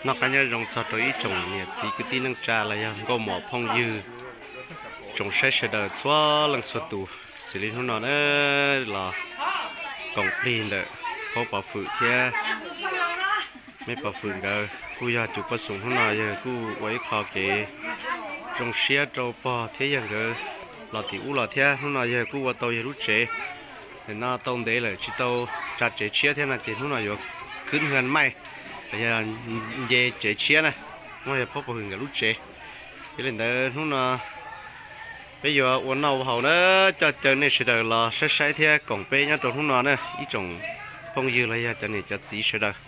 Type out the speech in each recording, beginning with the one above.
Noj qab nyob zoo txog rau ib tsoom niam txiv kwv tij neej tsa los yog nkauj muam phooj ywg, tsoom saib sawv daws txhua leej txhua tus. Xws li hnub no na, los koom plig ntawm Phob Pov Fwm thiab Meb Pov Fwm nkawd kuj yog tus poj xoom. Hnub no yawg kuj ua ib qho kev zoo siab rau pog thiab yawg nkawd los tim ub los thiab. Hnub no yawg kuj ua tau yawg lub tsev, no tau ntev lawm tsis tau tsa tsev tshiab thiab no ces hnub no yuav khwb hnia maij, yog nce tsev tshiab na, muab yawg Phob Pov Fwm nkawd lub tsev. Yog li ntawd hnub no peb yuav ua noj ua haus na, coj caw nej sawv daws los saib saib thiab koom peb nyob rau hnub no na ib tsoom phooj ywg los yog cov niam cov txiv sawv daws.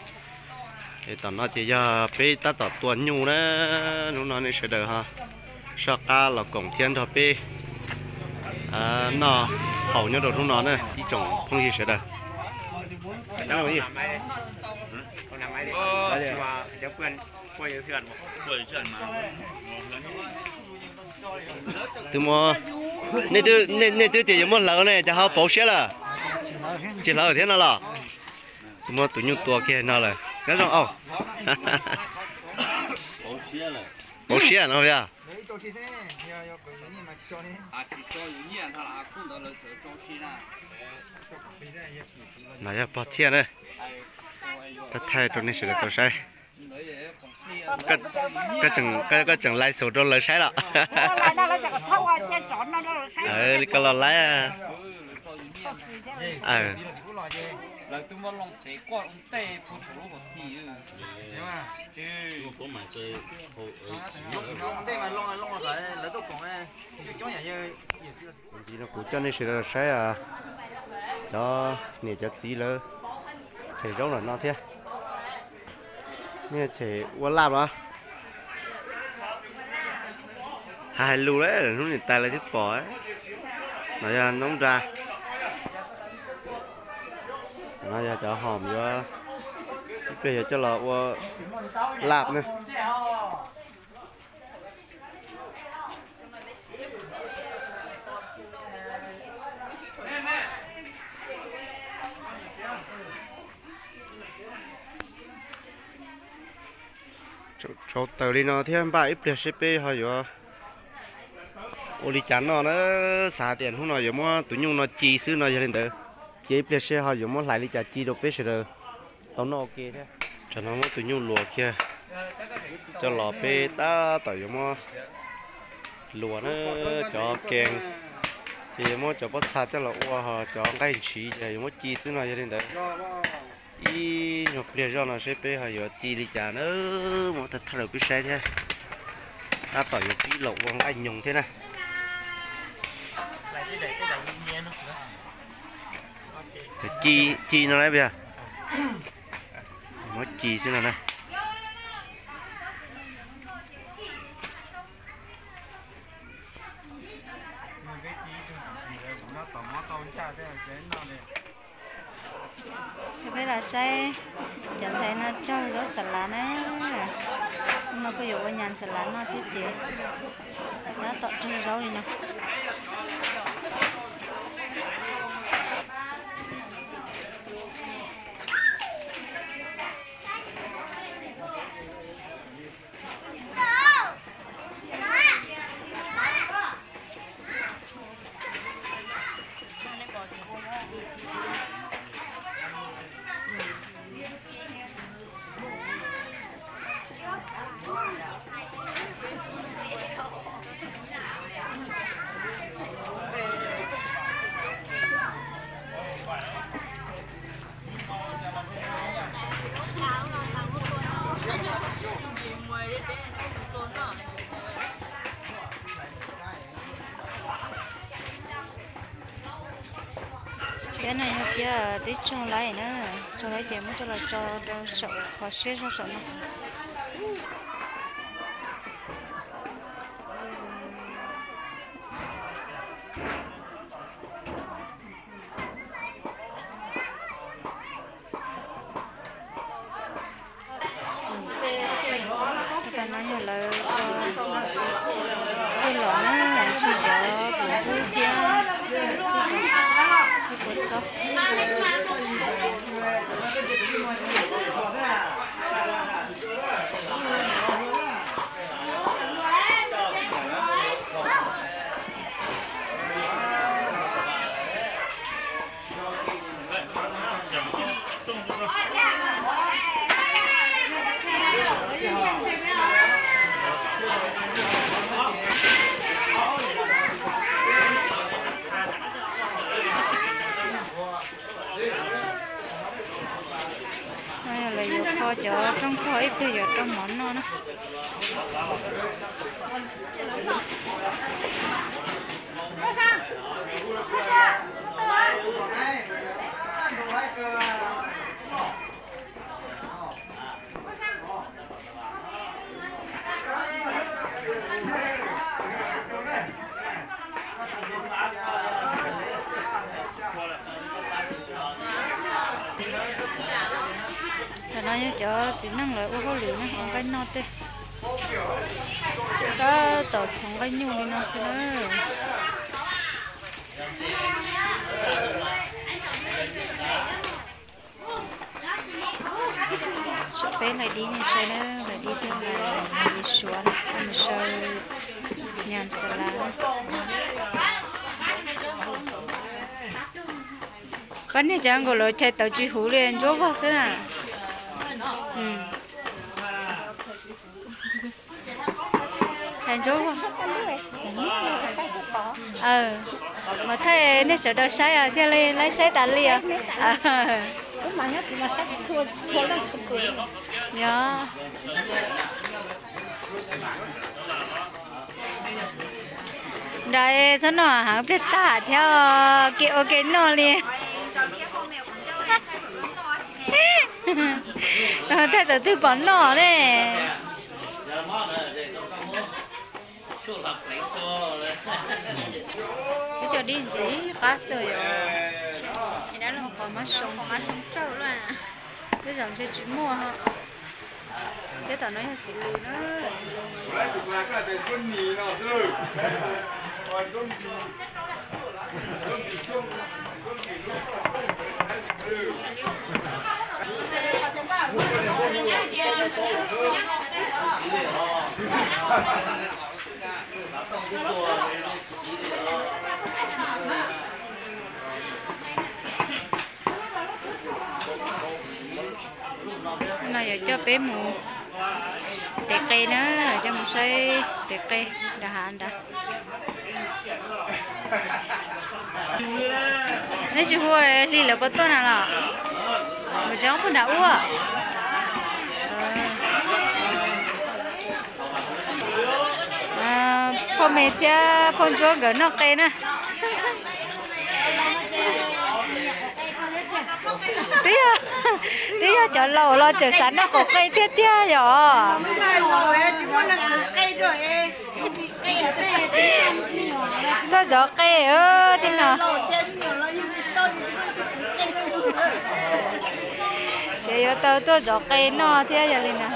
Es tom no ces yog peb tab tom tua nyuj na, hnub no nej sawv daws ho soj qab los koom thiab nrog peb noj haus nyob rau hnub no na ib tsoom phooj ywg sawv daws. Tus muaj, nej twb tias yuav muab hlawv ne, cas ho pauv siab lawm? Tsis hlawv thiab no los? Tus muaj tus nyuj tua kiag no lawm, nyob zoo os. Pauv siab no yog. No yog pog Txhiaj na, thaij rau nej sawv daws tau saib. Koj tseem live xus rau lawv saib los? Li koj los live. Ntxiv no kuv coj nej sawv daws saib cov niam cov txiv lawv txhem zaub los no thiab. Nej txhem ua laj los? Hais lus lawm hnub niam tais lawv twb pom. No yog noob nra. No yog cov hom yuav, ib pliag yuav coj los ua laj na. Tshau taws li no thiab npaj ib pliag seb peb ho yuav ua li cas noj na. Xav tias hnub no yuav muab tus nyuj no ci xwb no yog li ntawd, cia ib pliag seb ho yuav muab hlais li cas ci rau peb sawv daws tau noj ua ke thiab. Tsam no muab tus nyuj luas kiag coj los peb tab tom yuav muab luas na. Cov kees ces yuav muab cov pob txha coj los ua, ho cov nqaij ntshiv ces yuav muab ci xwb no yog li ntawd. Ib nyuag pliag zoj no seb peb ho yuav ci li cas na, muab thawj thawj rau peb saib thiab. Tab tom yuav pib los ua nqaij nyoos thiab na. Ci, ci no lawm, muab ci xwb no na. Peb los saib cov ntxhais no tsaug zaub xas lav na. Hnub no kuj yuav ua nyas xas lav noj thiab ces tab tom tsaug zaub li no. Piab no yog piab tib tsoog laib na, tsoog laib ces muab coj los tso rau saum qhov siab zog saum no. Tam no yog lawv txij los na, tsis cov kuv ntub thiab txij los kuv txob. Lawv yuav kho cov rooj tog ib pliag yuav rau mov noj na. Ntawm no yog cov txiv neej lawv ua hauj lwm na, ua nqaij noj tej. Tab tom txhoov nqaij nyuj li no xwb na. Saib peb hlais dib nej saib na, hlais dib thiab hlais suav na, coj mus saw nyam xas lav. Pab niag cov nkaus lawv chais tawv tsis huv li, ntsuab vog xwb na. Hais ntsuab vog. Mas thaij nej sawv daws saib thiaj li laib saib tas li os. Yog. Nrad txhob noj heev pliag tag thiab, kev ua ke noj li. Thaij thaum twg pom noj ne. Peb cov dib ntxiv qab xwb yom. Qhov mab soo, qhov mab soo tsawj lawm. Tej zaum ntshe tsis muaj. Peb tom no yog txiv lws na. No yuav coj peb mus tev qe na, coj mus saib tev qe nrad hav nrad. Neb tsis hu hli lawv puas tuaj na los? Mus tsev ob pug nram ub. Phauj Me thiab phauj Ntsuab nkawd noj qe na. Twb yog, twb yog cov laus los tseem xav noj qaum qe thiab tiag yom. Tuaj zov qe tej no. Ces yuav tau tuaj zov qe noj thiab yog li na.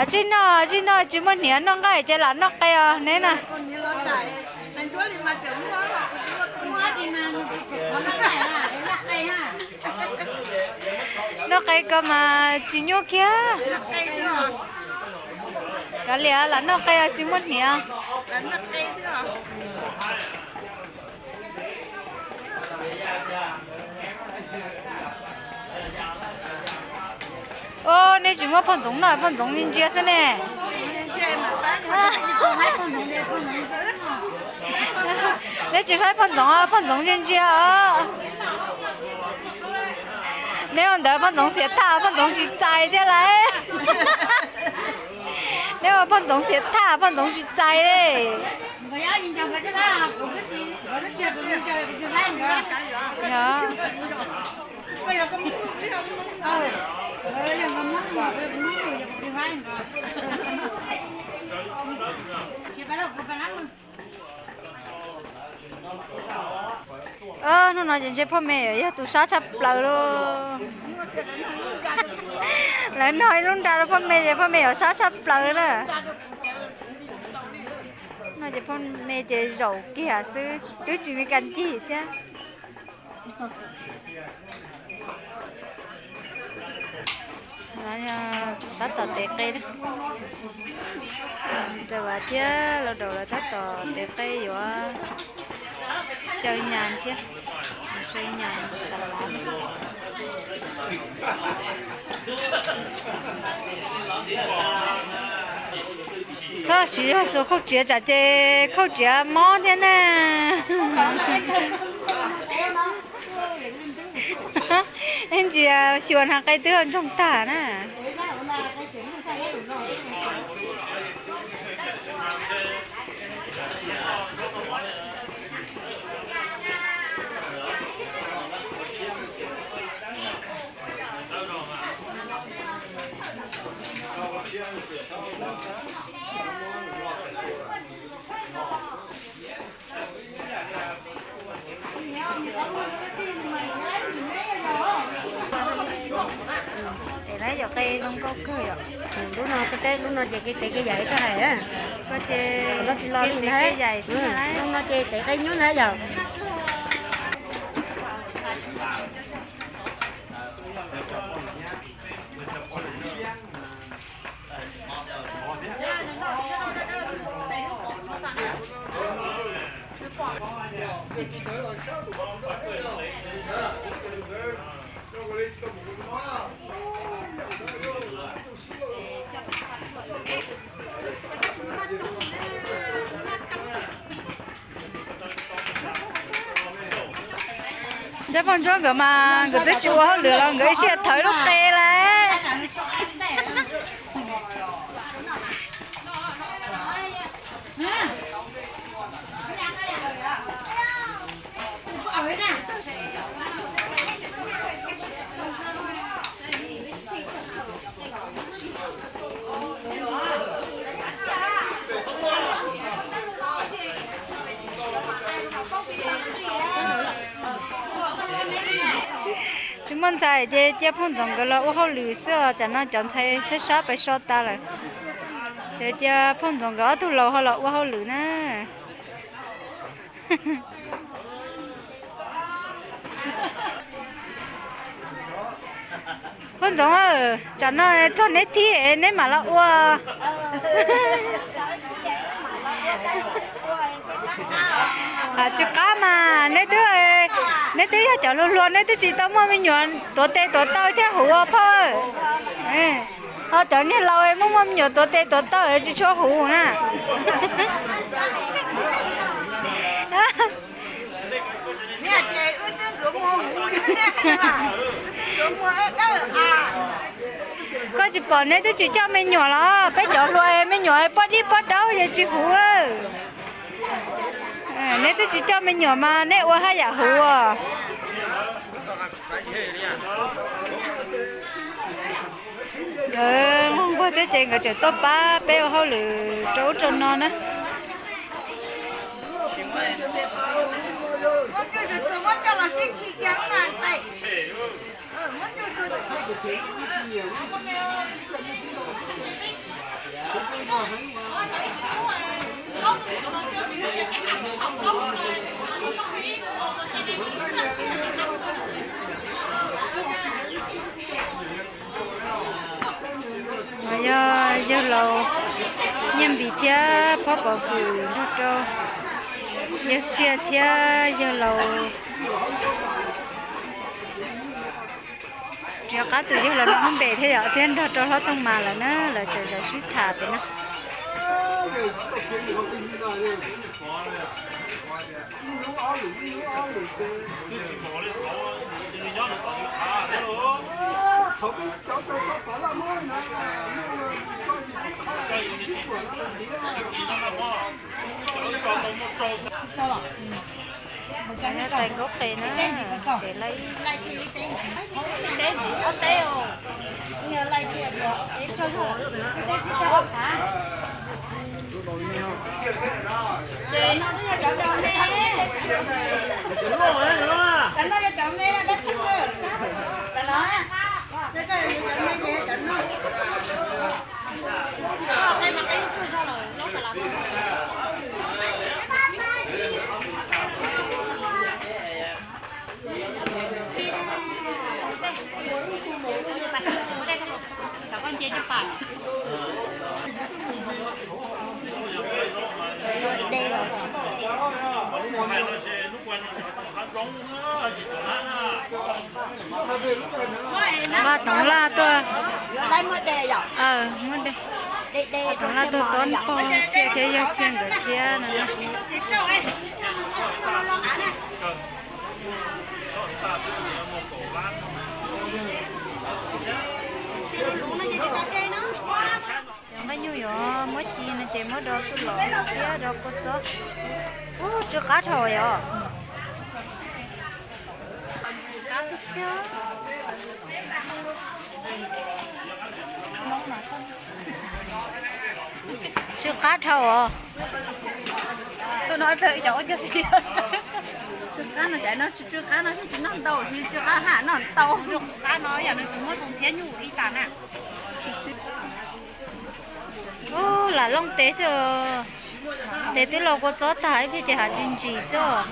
Tsij noj, tsij noj, tsis muaj hniav noj nqaij ces lam noj qe os neb na. Noj qe ko mas tsis nyuaj kiag. Kav liam, lam noj qe os, tsis muaj hniav. Os, nej tsis muab phauj Ntxoov noj, phauj Ntxoov ntsia ntsia xwb ne. Neb tsis faib phauj Ntxoov, phauj Ntxoov ntsia ntsia os. Neb ua ntawd phauj Ntxoov xiam thaj, phauj Ntxoov tsis txais thiab lauj. Neb ua phauj Ntxoov xiam thaj, phauj Ntxoov tsis txais li. Hnub no ces ntshe phauj Me yog tus sab tshaj plaws lauj. Lawv noj ib lub nra rau phauj Me ces phauj Me yuav sab tshaj plaws na. No ces phauj Me ces zaum kiag xwb twb tsis me kas ncig thiab. Tab tom tev qe, Ntxawm Vam thiab Lauj Daus lawv tab tom tev qe yuav xyaw nyas thiab. Txhob siv yog xuas khauj tsiav tsam ces khauj tsiav mob thiab na. Ib ntsis xyuas hnav qe twb ho ntsoog tag na. Ces lawv yog qe zoo nkauj kawg yom. Lub no, lub no ces kev tev kev yaim tag hais. Lub no ces tev qe nyuaj ntag yom. Saib poj ntsuab nkawd mas nkawd twb tsis ua hauj lwm los nkawd ib siab thawv lub qe lawm. Tsis muaj ntxhais ces cia phauj ntxoov nkawd los ua hauj lwm xwb os. Tsam no cov ntxhais sab sab pais so tas lawm, ces cia phauj ntxoov nkawd ob tug laus ho los ua hauj lwm na. Phauj ntxoov, tsam no txog neb thib neb mam los ua. Tsis qab mas neb twb, neb twb yog cov hluas hluas, neb twb tsis tau muaj me nyuam tuav tes tuav taw thiaj huv ua phauj. Ho cov niag laus muaj muaj me nyuam tuav tes tuav taw tsis tshua huv na. Koj tsis pom neb twb tsis coj me nyuam los? Peb cov hluas me nyuam pob dib pob daub ces tsis huv. Neb twb tsis coj me nyuam mas neb ua haj yam huv. Nkawd nquag nquag thiab ces nkawd tseem tuaj pab peb ua hauj lwm rau ub rau no na. Yog yawg laus Nyiaj Npis thiab Phob Pov Hwm nrog rau yawg Txhiaj thiab yawg laus, rov qab tus yawg laus no lub npe thiab yom, thiab nrog rau hlob Tooj Mas lawm na, lawv tseem zaum sib tham pem na. Tais nkaub qe na, pem laj ib. Nqa toov laj tuaj, muab de, toov laj tuaj tob poj Txhiaj thiab Yawg Txhiaj nkawd thiab no. Cov nqaij nyuj yuav muab ci no ces muab do txuj lom thiab do kua txob. Ub, tsw qab dhau yom. Tsw qab dhau os. Tus no cov ua cov tsw qab no, cov no tsw qab no tsis noj ntau, tsw qab ham noj ntau. Tsw qab no yog nws tsis muab tus ntxhiab nyuj ib tas na. Ub, lam looj tes xwb. Tes twb los kua txob tag ib pliag ces hav tsis ntsis xwb os.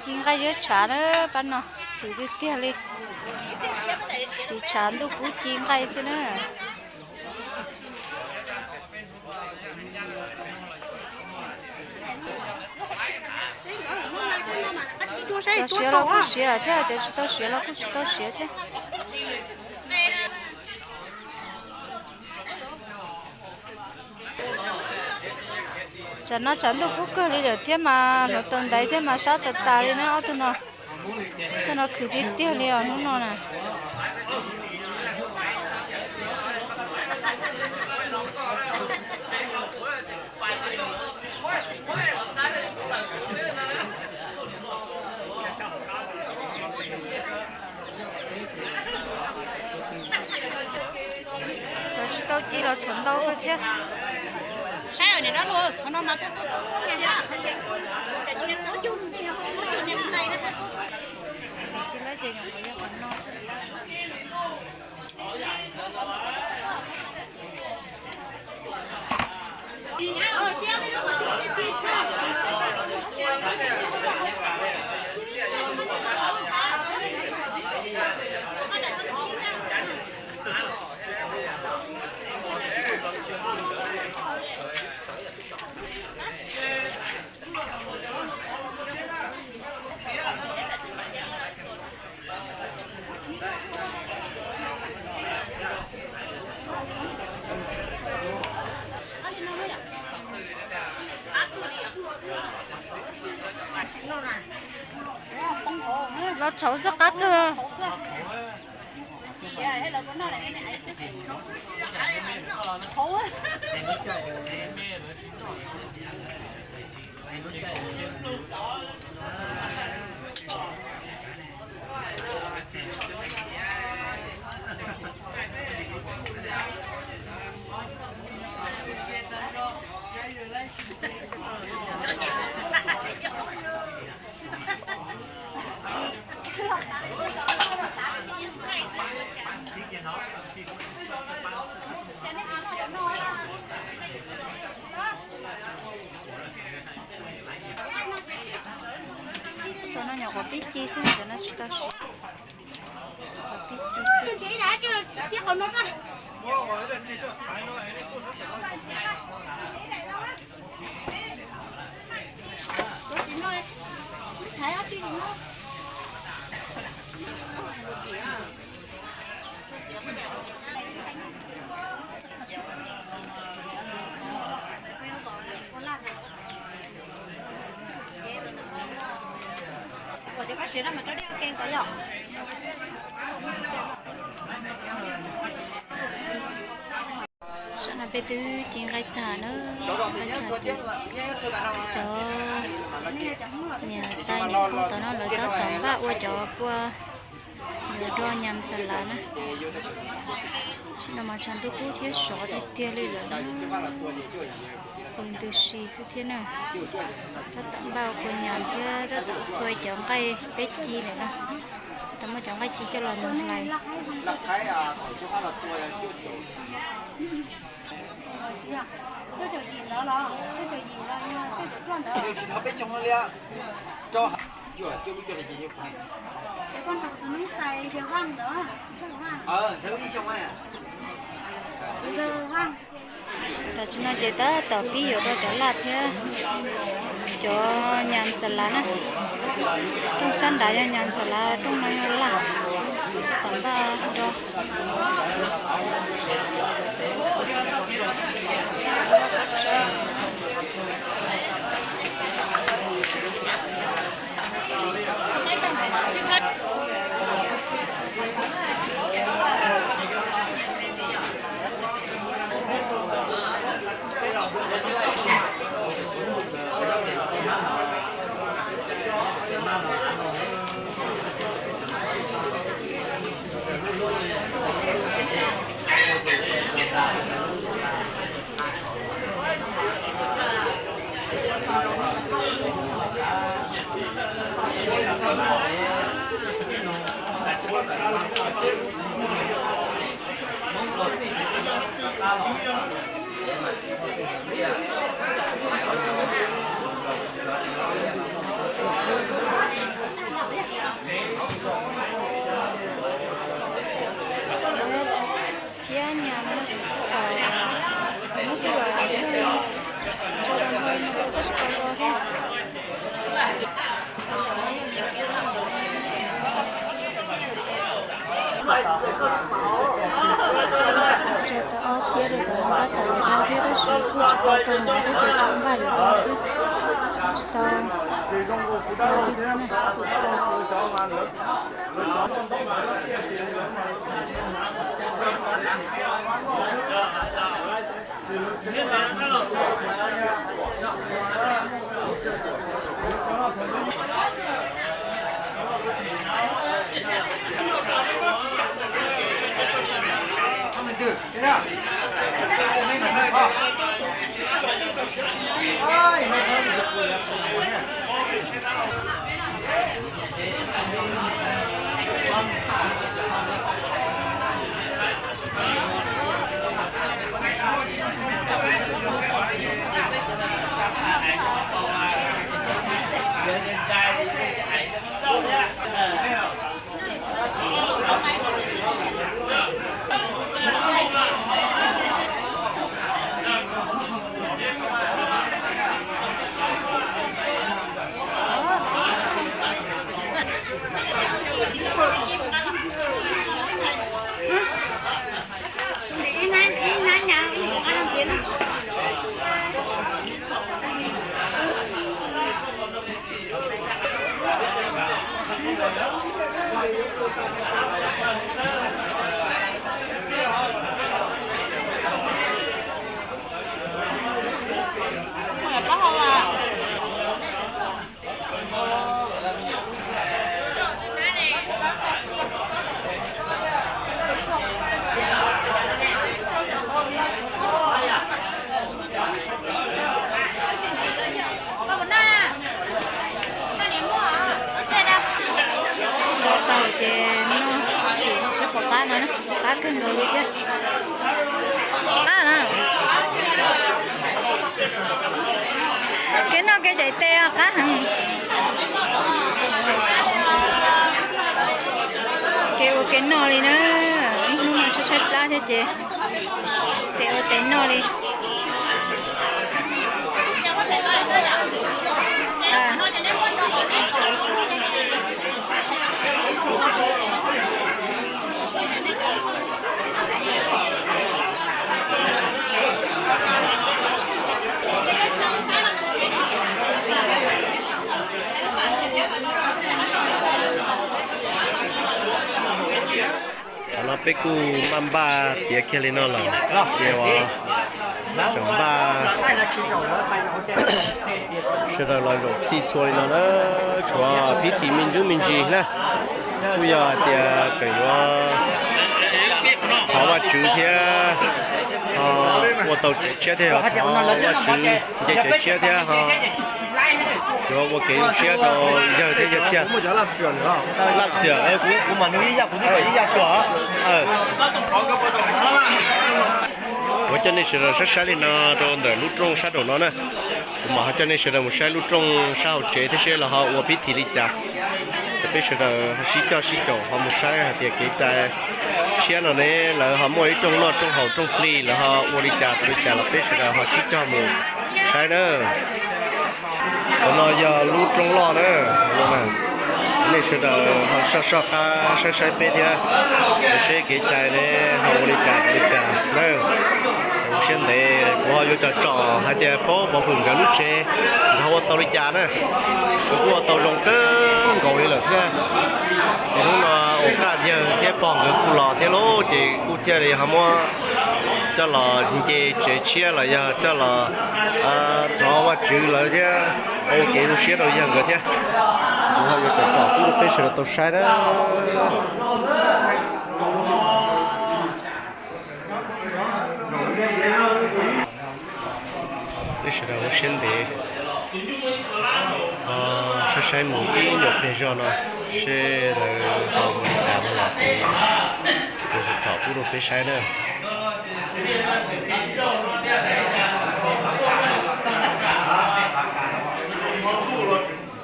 Ci nqaij yuav tshav na, pab no, khwv tiag tiag li. Tiv tshav ntuj kub ci nqaij xwb na. Cov siav los kuj siav thiab, cov tsis tau siav los kuj tsis tau siav thiab. Tsam no tshav ntuj kub kawg li lawm thiab mas hluav taws ntaiv thiab mas sab tas tas li na ob tug no. Tej no khwv tiag tiag li os hnub no na. Cov tsis tau ci los tshuav ntau kawg thiab. Saib niam dab laug, qhov no mas tuaj tuaj tuaj tuaj. Ci lawm ces nyuam qhuav yog qhov no xwb. Los tshauv xwb qab kawg. Cov no nyuam qhuav pib ci xwb, cov no tsis tau siav. Qhuav pib ci xwb. Sab no peb twb ci nqaij tag na, ci nqaij tag ces cov niam tais niam phauj tom no lawv tab tom npaj ua cov pua yuav rau nyam xas lav na. Tam sim no mas tshav ntuj kub thiab sov tiag tiag li lawm na. Pw ntws si xwb thiab na. Tab tom npaj ua kua nyas thiab tab tom xuas cov nqaij peb ci lawm na. Tab tom muab cov nqaij ci coj los mus hlais. Tam sim no ces tab tom pib yuav rau cov laj thiab cov nyas xas lav na. Rooj sab nrad yog nyas xas lav, rooj no yog laj. Tab tom npaj rau. Thiab nyas muab coj los tso rau hauv no rau tab sis tau ua thiab. Tso tau ob tiab li tau tab tom ua thiab tab sis kuj tsis tau tau mus thiab ces tsuas npaj yuav ua xwb, tsis tau ua li thiab na. Tau ces noj sim saib puas qab no na, qab kawg nkaus li thiab. Qab na. Kev noj kev cais tes qab heev. Kev ua kev noj li na, ib hnub mas tshaib tshaib plab thiab ces tes ua tes noj li. Qhov no peb kuj npaj npaj tiav kiag li no lawm, ces uas tseem npaj sawv daws los zaum txhij txhua li no na, tshuav phib thim me ntsuj me ntsis na, kuj yog hais tias tseem yuav thov Vajtswv thiab, ua tau tsev tshiab thiab, yog thov Vajtswv nce tsev tshiab thiab ho yuav ua kev zoo siab rau yawg thiab yawg txhiaj. Laj xiam, kuv mas nug ib yam, kuv twb teb ib yam xwb. Kuv coj nej sawv daws saib saib li no rau ntawm lub rooj sab nraum no na. Kuv mam ho coj nej sawv daws mus saib lub rooj sab hauv tsev thiab seb lawv ho ua pib thim li cas. Ces peb sawv daws ho sib coj sib caum ho mus saib hais tias kev cai tshiab no ne lawv ho muaj ib rooj noj rooj haus rooj plig lawv ho ua li cas rau li cas los peb sawv daws ho sib coj mus saib na. Qhov no yog lub rooj loj na. Nej sawv daws ho soj soj qab saib saib peb thiab, seb kev cai ne ho ua li cas rau li cas na. Siab ntev kuv ho yuav tsom tsom hais tias paub pov fwm nkawd lub tsev nkawd ho ua tau li cas na. Nkawd kuj ua tau zoo kawg nkaus li lawm thiab. Ces hnub no ua kaj yawg thiab pog nkawd kuj los thiab lauj, ces kuj thiaj li ho muab coj los nce tsev tshiab los yog coj los thov Vajtswv lawv thiab ua kev zoo siab rau yawg nkawd thiab. Kuv ho yuav tsom tsom pub rau peb sawv daws tau saib na. Peb sawv daws ua siab ntev saib saib mus ib nyuag pliag zog no seb lawv ho ua li cas no los kuv tsom tsom pub rau peb saib na.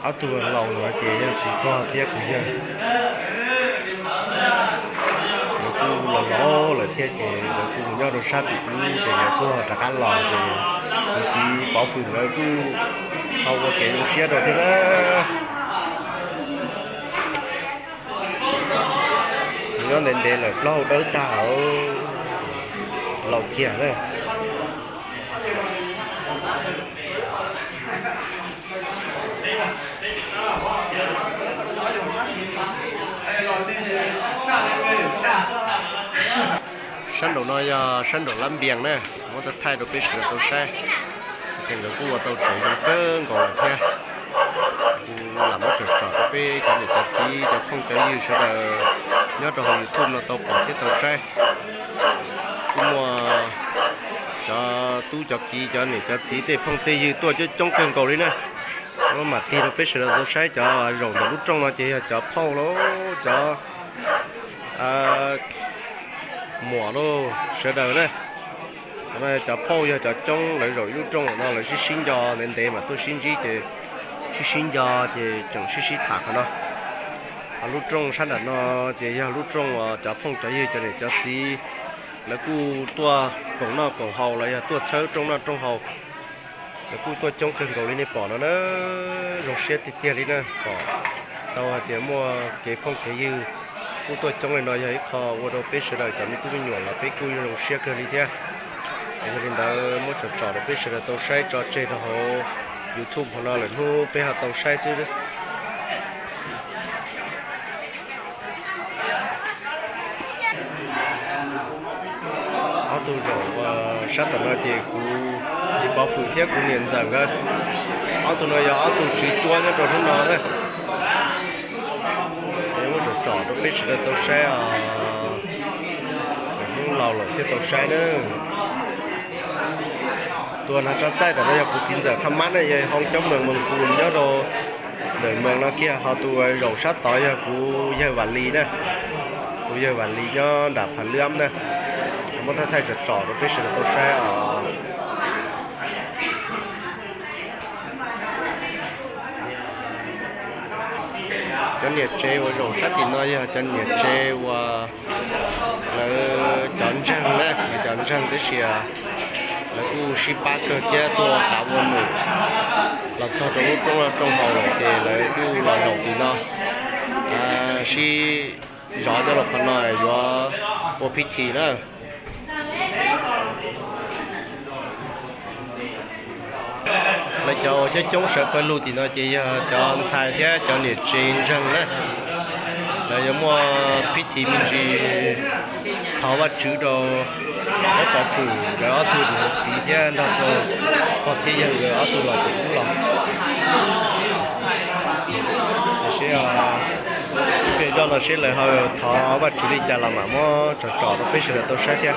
Ob tug laus no ces yog kuv pog thiab kuv yawg. Nkawd kuj laus laus lawm thiab ces nkawd kuj mus nyob rau sab tim ub ces nkawd kuj ho rov qab los ces kuv txiv pov fwm nkawd kuj ho ua kev zoo siab rau thiab na. Nyob ntev ntev lawm plaub hau dawb tag, laus kiag na. Sab nraum no yog sab nraum lab npias na, muab tau thaij rau peb sawv daws tau saib. Ces nkawd kuj ua tau tsev zoo kawg nkaus lawm thiab. Kuv lam muab tsom tsom rau peb cov niam cov txiv cov phooj cov ywg sawv daws nyob rau hauv YouTube no tau pom thiab tau saib. Kuj muaj cov tub cov kiv cov niam cov txiv tej phooj tej ywg tuaj coob coob kawg nkaus li na. Mam tig rau peb sawv daws tau saib cov zaum ntawm lub rooj no ces yog cov phauj lauj, cov muam lauj, sawv daws na. Cov phauj yog cov coob lawv zaum ib lub rooj no lawv sib sib nco ntev ntev mas tuaj sib ntsib ces sib sib nco ces tseem sib sib tham qhov no. Ho lub rooj sab nram no ces yog lub rooj uas cov phooj cov ywg cov niam cov txiv lawv kuj tuaj koom noj koom haus los yog tuaj txhawb rooj noj rooj haus. Lawv kuj tuaj coob kawg nkaus li nej pom no na, zoo siab tiag tiag li na. Pom tau hais tias muaj kev phooj kev ywg kuj tuaj coob li no yog ib qho ua rau peb sawv daws cov me tub me nyuam los peb kuj zoo siab kawg li thiab. Yog li ntawd muab tsom tsom rau peb sawv daws tau saib tso tseg rau hauv YouTube hauv no lawm hnub peb ho tau saib xwb. Ob tug zaum sab tom no ces kuv txiv pov fwm thiab kuv niam ntxawm nkawd. Ob tug no yog ob tug tswv cuab nyob rau hnub no na. Muab tsom tsom rau peb sawv daws tau saib os. Hnub laus lawm thiaj tau saib na. Tus hnav tso txaij tom no yog kuv txiv ntxawm Kham Mab na, yog hoo coob mees mees kus nyob rau ntawm mees no kiag, ho tus zaum sab tod yog kuv yawg Vam Lis na. Kuv yawg Vam Lis nyob nram Phav Lwb na. Muab thaij thaij tsom tsom rau peb sawv daws tau saib os. Cov niam tsev uas zaum sab tim no yog cov niam tsev uas lawv cov ntseeg na, lawv cov ntseeg tib si, lawv kuj sib pab kawg thiab tuaj tav ua num los txog rau lub rooj loj rooj haus lawm ces lawv kuj los zaum tim no sib zov coj los qhov no yuav ua phij thi na. Lawv cov uas coob coob sawv pawg lug tim no ces yog cov ntxhais thiab cov niam tsev ntseeg na. Lawv yuav muaj phij thi me ntsis thov Vajtswv rau pab pov fwm nkawd ob tug niam txiv thiab nrog rau pog thiab yawg nkawd ob tug los tim ub los. Tiam sis peb Zoj no seb lawv ho thov Vajtswv li cas los mam muab tsom tsom rau peb sawv daws tau saib thiab.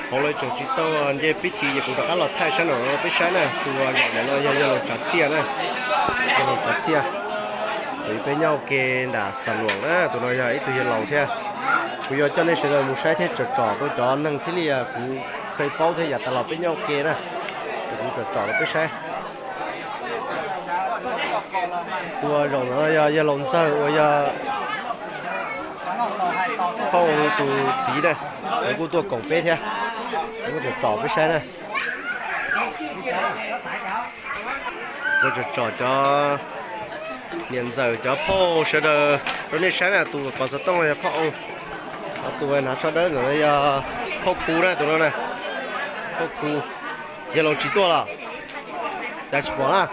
Hauv lawv tseem tsis tau nce pib thi ces kuv rov qab los thaij sab no rau peb saib na. Tus zaum no yog yawg laus Tsav Txiaj na, yawg laus Tsav Txiaj. Tus peb nyob ua ke nram Xam Luam na, tus no yog ib tug yawg laus thiab. Kuv yuav coj nej sawv daws mus saib thiab tsom tsom rau cov neeg thiaj li kuv kheev paub thiab yav tas los peb nyob ua ke na, ces kuv tsom tsom rau peb saib. Tus zaum no yog yawg laus Ntxawg uas yog phauj tus txiv na, lawv kuj tuaj koom peb thiab. Kuv tsom tsom peb saib na. Kuv tsom tsom cov niam ntxawm cov phauj sawv daws rau nej saib na. Tus kov xov tooj no yog phauj Ooj, ho tus hnav tsho dawb ntawm no yog phauj Khu na, tus no na, phauj Khu. Yawg laus tsis tuaj los? Cas tsis pom na?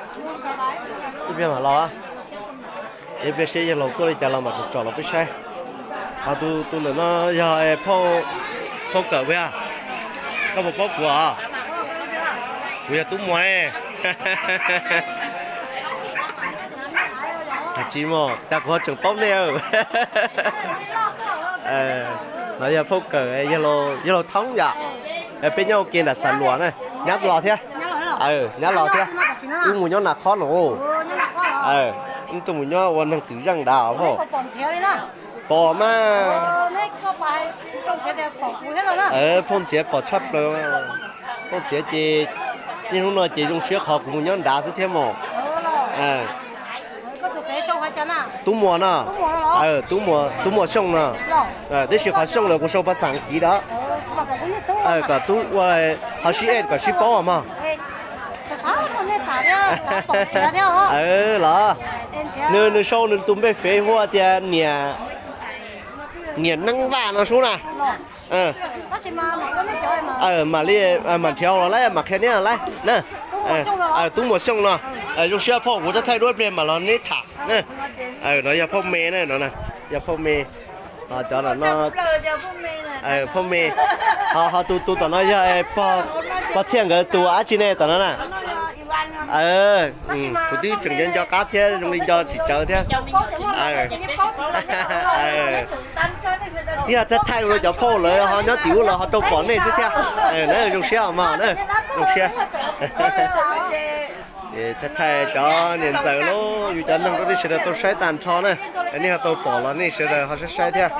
Ib pliag mam los, ib pliag seb yawg laus tuaj li cas los mam tsom tsom los peb saib. Ho tus ntawm no yog phauj Kawm puas yog? Koj puas paub kuv os? Kuv yog Tub Muas. Tsis muaj, cas kuv ho tseem paub nej. No yog phauj Kawm, yawg laus Thoob yom. Peb nyob ua ke nram Xam Luam na, nyab los thiab. Nyab los thiab. Wb mus nyob Nas Khob no. Wb tuaj mus nyob ua neeg twm zeej nrad phauj. Pom mas. Phauj Ntxhiav pom tshaj plaws. Phauj Ntxhiav ces niaj hnub no ces zoo siab qhov kuv mus nyob nrad xwb thiab mos. Tub Muas no. Tub Muas, Tub Muas Xyooj no. Tab sis qhov Xyooj lawm kuv sau phas xas kiv rau kom tub ua, ho sib ej kom sib paub mog. Los, nws, nws sau nws tus npe fev hu tias niam, niam Neeb Vaj no sub na. Mam li, mam nrhiav los lawm mam qhia neb los lawm na. Tub Muas Xyooj no. Zoo siab phauj, kuv thaij duab ib pliag mam los neb tham. No yog phauj Me na, no yog phauj Me. Cov no, phauj Me. Ho tus, tus tom no yog pog Txhiaj nkawd tus dab tsi ne tom no na? Kuv twb tseem nco nco qab thiab zoo li nco tsis tsawv thiab. Tib yog thaij thaij ua cov phauj lawv ho nyob tim ub lawv ho rau pom nej xwb thiab. Na zoo siab mog na, zoo siab. Thaij thaij cov niam ntxawm los yus cov neeg rau nej sawv daws tau saib tag nrho na. Nej ho tau pom los nej sawv daws ho saib saib thiab.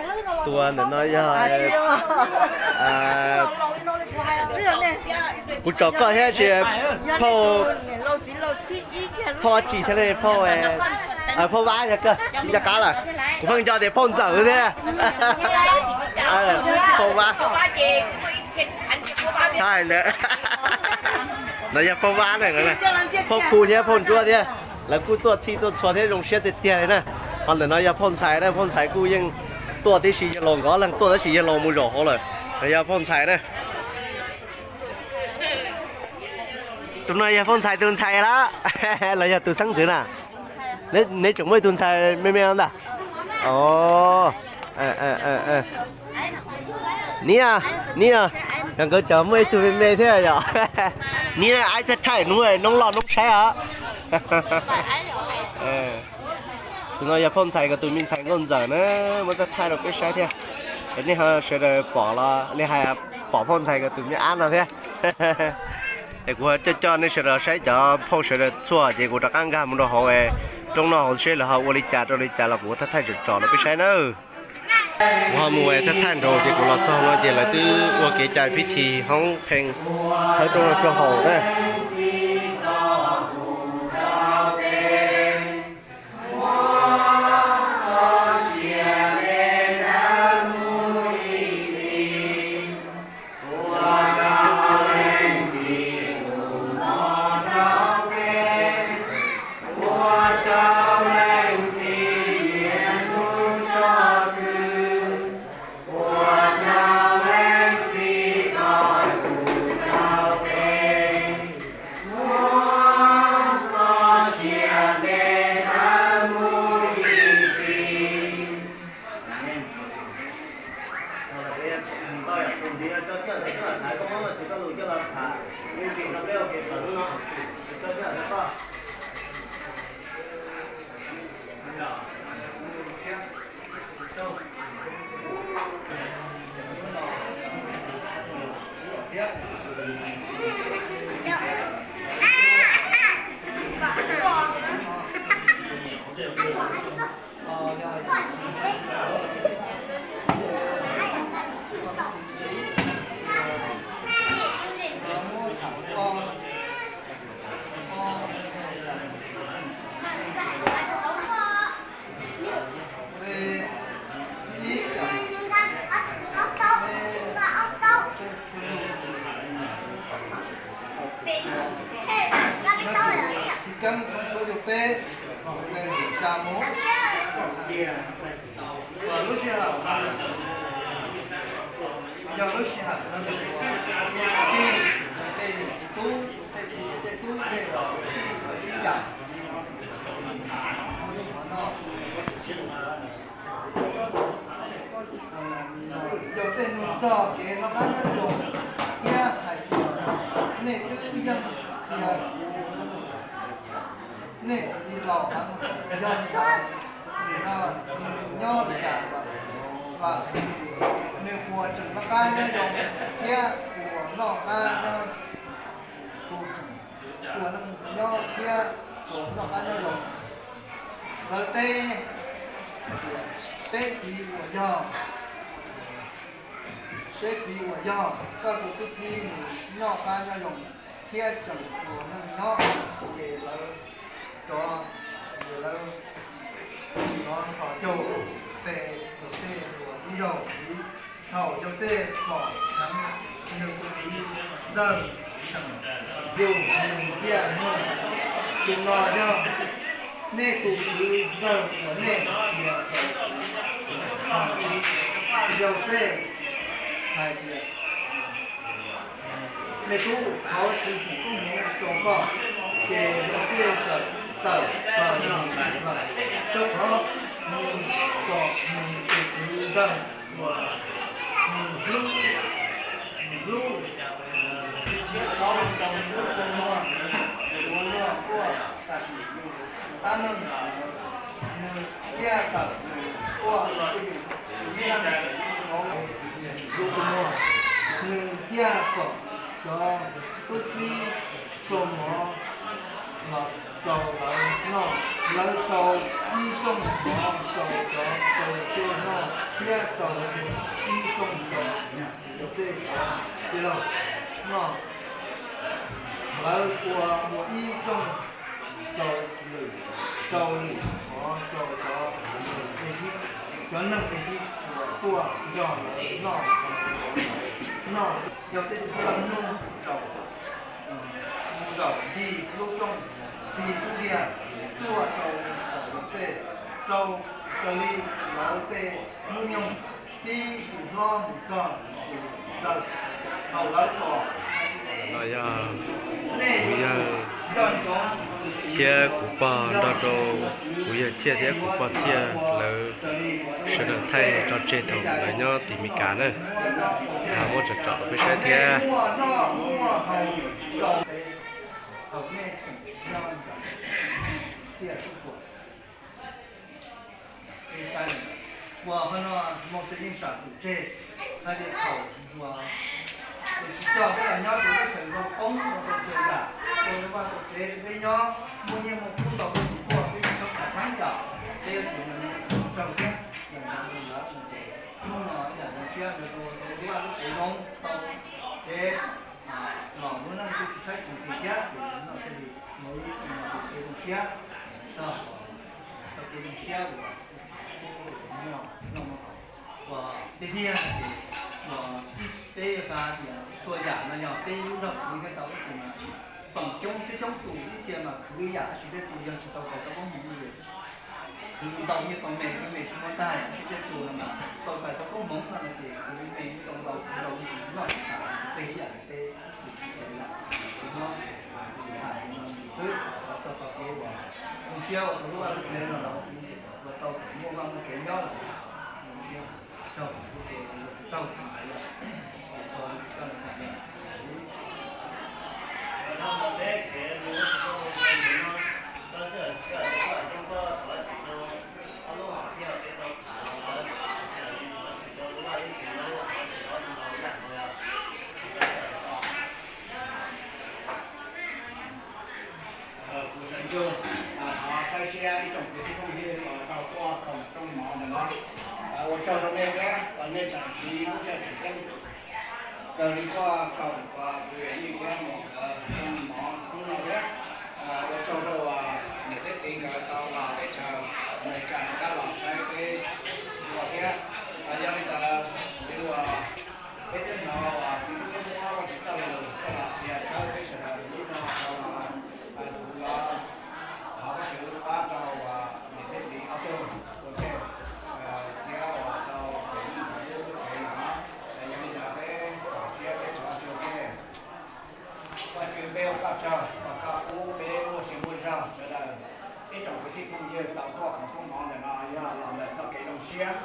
Tus ntawm no yog, kuv tsom koj thiab tsis, phauj, phauj dab tsi thiab ne, phauj, phauj Vab yog koj, nco qab lawm. Kuv pheej nco tias phauj Ntxawm thiab. Phauj Vab. Thaij ntawd. No yog phauj Vab na, phauj Khu thiab phauj Ntsuab thiab. Lawv kuj tuaj txhij tuaj txhua thiab zoo siab tiag tiag li na. Ho ntawm no yog phauj Ntxhais na, phauj Ntxhais kuj yeej tuaj tib si, yawg laus nkawd leeg tuaj tab sis yawg laus mus zaum hauv lawm. No yog phauj Ntxhais na. Tus no yog phauj Ntxhais tus ntxhais lawm los yog tus xeeb ntxwv na? Neb tseem muaj ib tug ntxhais me me no ntag. Niam, niam, yog nkawd cov muaj ib tug me me thiab yom. Niam, aib thaij thaij hnub noob loj noob saib os. Tus no yog phauj Ntxhais nkawd tus me ntxhais Nkauj Ntxawm na, muab thaij thaij rau peb saib thiab. Nej ho sawv daws pom los li hais pom phauj Ntxhais nkawd tus me ab no thiab. Es kuv coj coj nej sawv daws saib cov phauj sawv daws txhua ces kuv rov qab nkag mus rau hauv roob noj hauv seb lawv ho ua li cas rau li cas los kuv thaij thaij tsom tsom rau peb saib nawb. Kuv ho mus thaij thaij nraud ces kuv los txog no ces lawv twb ua kev cai pib thi hoob phee txhawb roob rau haus na. Uas lub sij hawm no yog lub sij hawm no tus uas tej niam txiv tub, tej txiv tej tub, tej kwv tij sib cam no. Yauxej nug txog kev noj qab nyob zoo thiab hais tias, nej twb yeej tias nej txiv laus heev, yog li ntawd nws no nws nyob li cas lawm? Nws puas tseem noj qab nyob zoo thiab puas noj qab nyob, puas nyob thiab puas noj qab nyob zoo? Lawv teb tias, peb txiv uas yog, peb txiv uas yog koj tus tub txib nws noj qab nyob zoo thiab tseem ua neej nyob. Ces lawv rov, ces lawv rov txhos caug tes Yauxej dua ib zaug ntxiv. Thaum Yauxej pom heev nws tus txiv ntxawg tseem yug, nws thiaj nug, tus no yog nej tus txiv ntxawg uas nej tias, Yauxej hais tias, me tub, thov tsis txhob mus rau koj. Ces Yauxej txawm tawm plaws mus lawm, rau qhov nws pom nws tus txiv ntxawg uas nws hlub, nws hlub, tsis tau rau lub kua muag, ua luag quaj tam sim tab meeg, nws thiaj tawm mus quaj tej yus ib leeg hauv lub kua muag. Nws thiaj kom cov tub txib rau mov los rau lawv noj. Lawv rau ib rooj mov rau cov, rau Yauxej noj thiab rau ib rooj rau Yauxej cov tij laug noj. Lawv ua ua ib rooj rau lwm, rau lwm qhov rau cov Ezip, cov neeg Ezip uas tuaj nrog lawv noj, noj. Yauxej tus tij laug nug rau, nug rau ncig lub rooj, ncig lub liaj tuaj rau Yauxej, rau raws li lawv tej hnub nyoog pib tus hlob mus txog tus ntxawg. Thaum lawv pom, no yog kuv yawg thiab kuv pog nrog rau kuv yawg Txhiaj thiab kuv pog Txhiaj lawv sawv daws thaij tso tseg thaum lawv nyob tim Meskas na. Muab tsom tsom rau peb saib thiab. Uas qhov no Mauxes yeej sam tus tseg hais tias thaum uas tus tsis coj peb los nyob rau lub sawv nkaug poob rau txhua yam, rau vaj rau tsev rau peb nyob, muaj nyiaj muaj kub ntau peb tsis quaj, peb tsis txhob tham txheeb yam, peb yuav tsum raug thiab yam ntawd rau lawv no ces hnub no yam ntawd siab ntawd rau lub vaj lub tsev zoo tau, ces los lub neej kuj tsis tshaib tsis qis thiab, ces no thiaj li ua ib qho kev zoo siab, txoj kev zoo siab uas muaj noj muaj haus. Uas tiag tiag ces uas peb yuav xav tias txhua yam no yog peb lub zog khwv thiaj tau, tab sis mas feem coob coob coob tus ib txhia mas khwv ib yam tab sis tej tus yog tsis tau txais txoj koob hmoov li, khwv ntau nyiaj tau me, nyiaj me tsis muaj tag, tab sis tej tus no mas tau txais txoj koob hmoov no no ces khwv me nyiaj tau ntau, khwv ntau nyiaj tsis noj tsis tas, txij ib yam li peb tus txiv ntxawm lawm, tsis noj tsis tas no xwb. Los txog qhov kev uas zoo siab uas tau lub vaj lub tsev no los ua tau muaj vaj muaj tsev nyob los zoo siab. Raug lub tsev, raug tus ntxawm lawm, ces tau koj los tham yom. Kuv sawv ntsug thov saib siab ib tsoom kwv tij phooj ywg uas tau tuaj koom rooj mov ntawm no. Ua tsaug rau nej thiab uas nej tseem siv lub sij hawm tseem ceeb kawg li tuaj koom uas kuv yawm yij thiab mus kawm rooj mov hnub no thiab. Ua tsaug rau uas niam thiab txiv nkawd tau los teb chaws Amelikas no tab los saib peb ua thiab. Yog li ntawd, kuv uas peb twb hnov uas xib hwb Muab Vaj Tswv txoj lus coj los qhia txhawb peb sawv daws lub zog rau los, kuv los thov Vajtswv pab rau uas niam thiab txiv ob tug ua ke. siab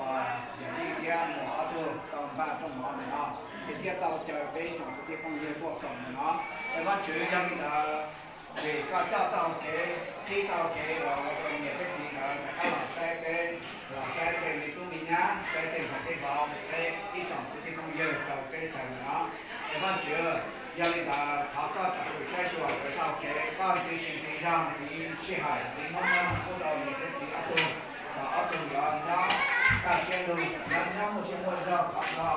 uas yog Yij thiab Muas ob tug tau npaj rooj mov ntawm no, ces thiaj tau caw peb tsoom kwv tij phooj ywg tuaj koom ntawm no. Es Vajtswv, yog li ntawd, vim koj coj tau kev, qhib tau kev uas ua rau niam thiab txiv nkawd rov qab los saib peb, los saib tej me tub me nyab, saib tej nkauj tej vauv, saib ib tsoom kwv tij phooj ywg rau teb chaws ntawm no. Es Vajtswv, yog li ntawd thov koj tsom kwm saib xyuas nkawd tau kev, koj ntiv sis ntiv zog ntiv sij hawm ntiv hnub nyoog pub rau niam thiab txiv ob tug, kom ob tug yuav nyob kaj siab lug, yuav nyob muaj siab muaj zog khov kho,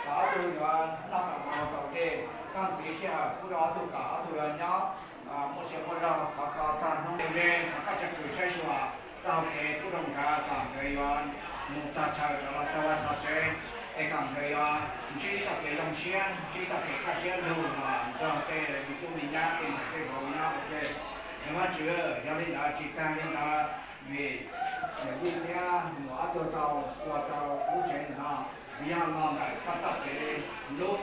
kom ob tug yuav noj tau mov haus tau dej. Koj ntiv sij hawm pub rau ob tug kom ob tug yuav nyob muaj siab muaj zog khov kho txog hnub ntiaj teb. Thov koj tsom kwm saib xyuas tau kev pub rau nkawd kom nkawd yuav mus txog chaw rov los txog vaj txog tsev, es kom nkawd yuav ntsib tau kev zoo siab, ntsib tau kev kaj siab lug los nrog tej me tub me nyab tej ntxhais tej vauv nyob ua ke. Es Vajtswv, yog li ntawd tsis tag li ntawd, vim yawm yij thiab Muas ob tug tau ua tau lub tsev ntawm no, vim yog los ntawm koj txoj kev hlub,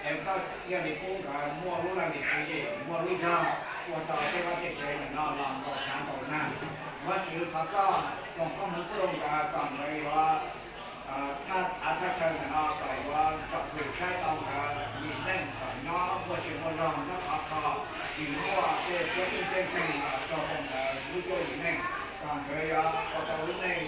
es koj thiaj li pub nkawd muaj lub laj lim tswv yim, muaj lub zog ua tau tej vaj tej tsev ntawm no los nkaum tsav nkaum nag. Vajtswv, thov koj foom koob hmoov pub rau nkawd kom nkawd yuav thaj av thaj chaw ntawm no kom yuav tsom kwm saib tau nkawd yim neej kom nyob muaj sia muaj zog nyob khov kho, tsis muaj tej cuab txeej ceeb tsheej los raug ntawd lub cuab yim neej, kom nkawd yuav ua tau lub neej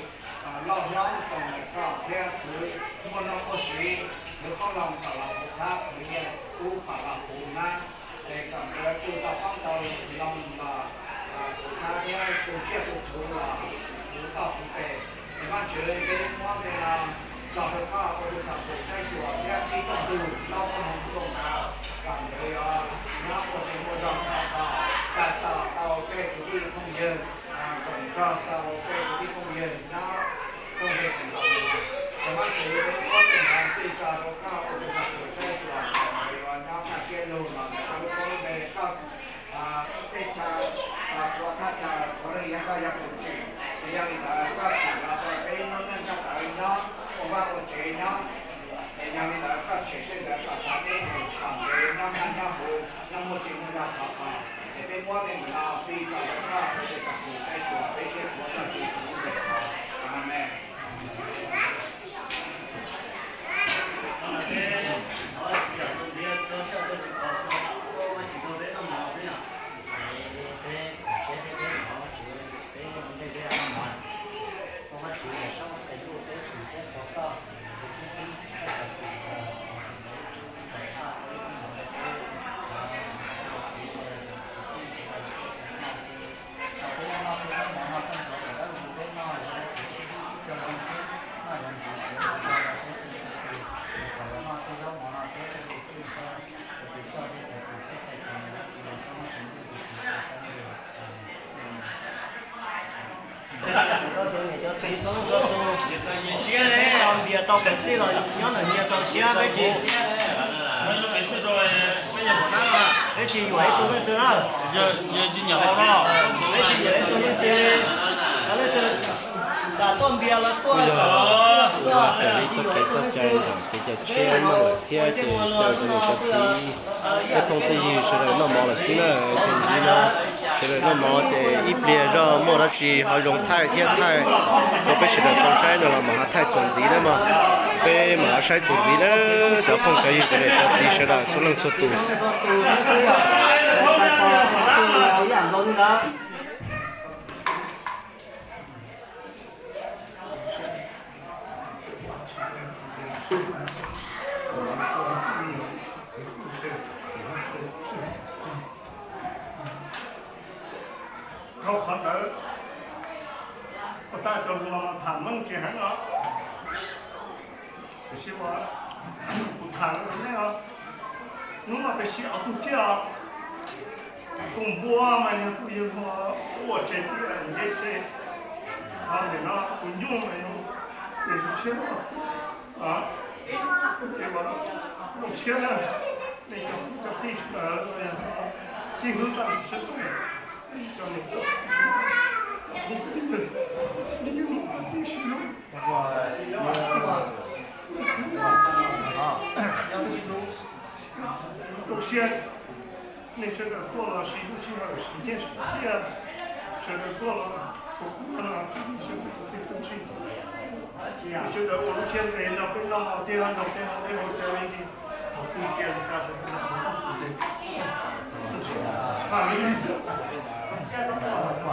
loj hlob rau ntawm koj thiab khwv muaj nuj muaj siv, khwv qoob loo kom los puv qhab, khwv nyiaj kub kom los puv nab, es kom nkawd tu tau qoob tau loo los puv qhab thiab tu tsiaj tu txhu los puv toj puv pes. Es Vajtswv, peb muab tej no tso rau koj ua tus tsom kwm saib xyuas thiab qhib rooj tug, hlob koob hmoov rau nkawd, kom nkawd yuav nyob muaj sia muaj zog khov kho, txais tos tau tej kwv tij phooj ywg, koom nrog tau tej kwv tij phooj ywg nyob koom nrog koom ntaus. Es Vajtswv, peb muab tej no tij tso rau koj ua tus tsom kwm saib xyuas kom nkawd yuav nyob kaj siab lug los ntawm koj lub koob lub npe, koj teb chaws los ua thaj chaw, ua neej yog koj yog tus tsim. Es yog li ntawd koj tsim los rau peb nyob neej nyob tawv nyob ua vaj ua tsev nyob. Es yog li ntawd koj tshem tej ntawd kom txhob peb mus kom nkawd nyob naj nyob huv nyob muaj sia muaj zog khov kho. Es peb muab tej ntawd no tij tso rau koj ua tus tsom kwm saib xyuas peb thiab tuav Vajtswv tus lub npe thov. Amees. Tau npias tau pem xij los nyob ntawm nyias tau siab peb tsis, peb tsis yuam ib tug leej twg na. Peb tsis yuam ib tug leej twg, leej twg nram tuaj npias los tuaj, tuaj raws li txoj kev txoj cai ntawm kev cai tshiab meej lawm thiab ces caw cov niam cov txiv, tej phooj tej ywg sawv daws noj mov lawm xwb na. Ces ntxiv no sawv daws noj mov ces ib pliag zoj muaj dab tsi ho zoo thaij thiab thaij rau peb sawv daws tau saib no los mam ho thaij txuas ntxiv na mog. Peb mam ho saib txuas ntxiv na cov phooj cov ywg cov niam cov txiv sawv daws txhua leej txhua tus. Dhau qhov ntawd, puas tas cov lus no tham meej tsis heev os? Tiam sis mas kuv tham rau nej os, hnub no peb sib ob tug tsiaj os, tus npua mas yog tus yawg hluas ua tsev tiaj nce tsev, ho nim no tus nyuj mas yog tus tshiab, ces ua zoo siab na, nej cov kwv cov tij sawv daws xib hwb tag sib tw, cov niam cov txiv, cov phooj cov ywg, nej yuav mus txog tib si lub rau siab, nej sawv daws tuaj los siv lub sij hawm siv nyiaj siv txiaj, sawv daws tuaj los txhua qhov no txhua txhua txhua txhua txhua txhua. Sawv daws ua lub siab ntev no peb noj hmo thiab noj tej hauv tej hauv cawv li, thaum twg cia li tso sawv daws noj hmo.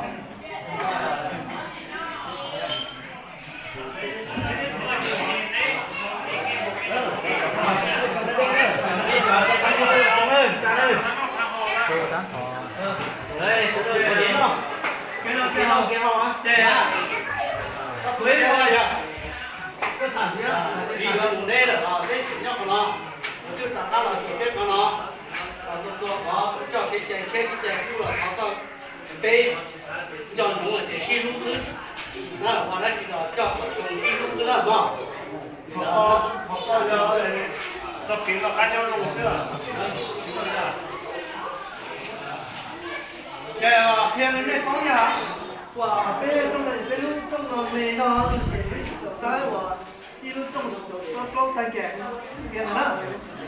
Vim yog mus deb lawm os, peb tseem nyob qhov no, kuv twb rov qab los xyuas peb qhov no, los txog txog qhov coj kev cai, tshiab kev cai kuj los thov txog peb nco ntsoov tias sib hlub xwb na, ua dab tsi los coj kom zoo sib hlub xwb na mog. Txoj kev noj qab nyob zoo xwb. Ces qhia li nej paub yog, uas peb rooj no, peb lub rooj no me no, ces peb tsis txawm saib uas ib lub rooj txog plaub tais kev tiag na.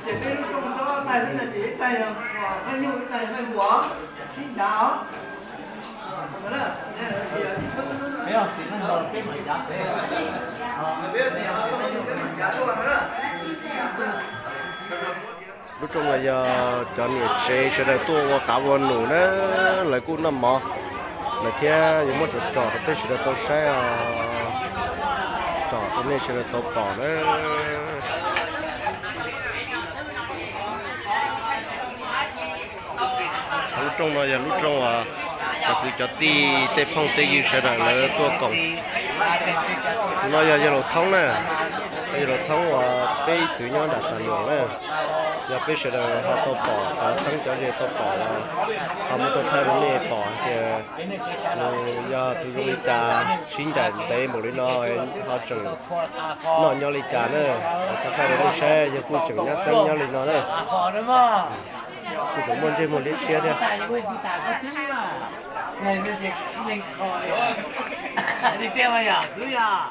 Ces peb lub rooj tsob tais xwb na, ces ib tais yog uas Nqaij Nyuj, ib tais yog Nqaij Npuas, sib ncav os. Lub rooj no yog cov niam tsev sawv daws tuaj ua qav ua num na, lawv kuj noj mov, lawv thiab yuav muab tsom tsom rau peb sawv daws tau saib os. Tsom rau nej sawv daws tau pom na. Lub rooj no yog lub rooj uas cov kwv cov tij tej phooj tej ywg sawv daws lawv tuaj koom. Tus no yog yawg laus Thoob na, yawg laus Thoob uas peb ib txwv nyob nram Xam Luam na. Yog peb sawv daws ho tau pom, cov txheeb cov ze tau pom los ho muab tuaj thaij rau nej pom hais tias nws yog tus zoo li cas, sib ncaim ntev npaum li no ho tseem noj nyob li cas na. Thaij thaij rau nej saib, yog kuj tseem nyab xeeb nyob li no na. Kuj tseem muaj ntsej muag liab tshiab thiab. Tiag mas yog, yog.